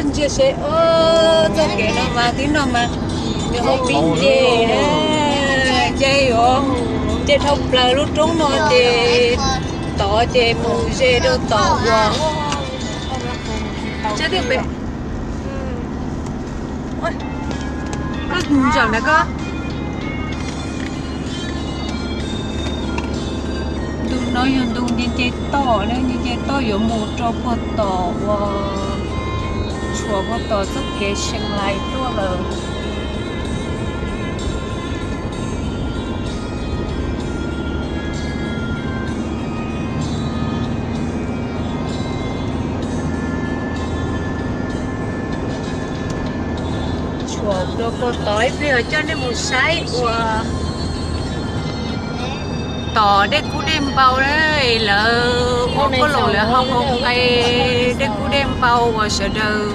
Ntsia seb, txoj kev no mas, tib no mas nws ho pib nce, nce yuav nce dhau plaws lub roob no ces tod ces mus ze rau tom uas, koj zaum ntawm koj. Ntu no yog ntu nce nce toj, nce nce toj yuav mus rau puag tom uas tshuav puag tom txoj kev Seev Lais tuaj lawm. Tshuav rau puag tod, ib pliag coj nej mus saib uas tom Dej Kub Dej Npau, lawv ua koj los lawv ho hu nqe Dej Kub Dej Npau uas sawv daws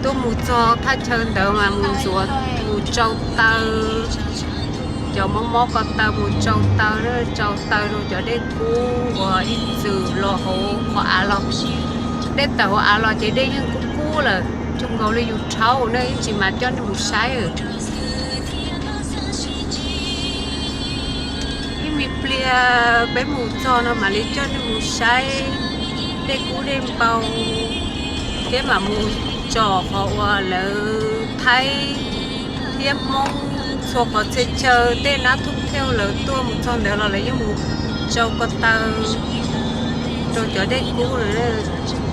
tuaj mus txog thaj chaw ntawd mas mus ntxuav, mus tsau taw, cov mob mob ko taw mus tsau taw, tsau taw rau cov dej kub uas ib txwm los hauv qhov av los. Dej tawm hauv av los ces dej yeej kub kub lawm, zoo nkaus li yus rhaub na, ib ntsis mas coj nej mus saib. Ib me pliag peb mus txog no mam li coj nej mus saib Dej Kub Dej Npau, thiab mam mus tsom qhov uas lawv Thaib thiab Hmoob txhua qhov txhia chaw tej nab thooj thiaj lawv tuaj mus txog ntawd los lawv yeej mus tsau ko taw rau cov dej kub lawm.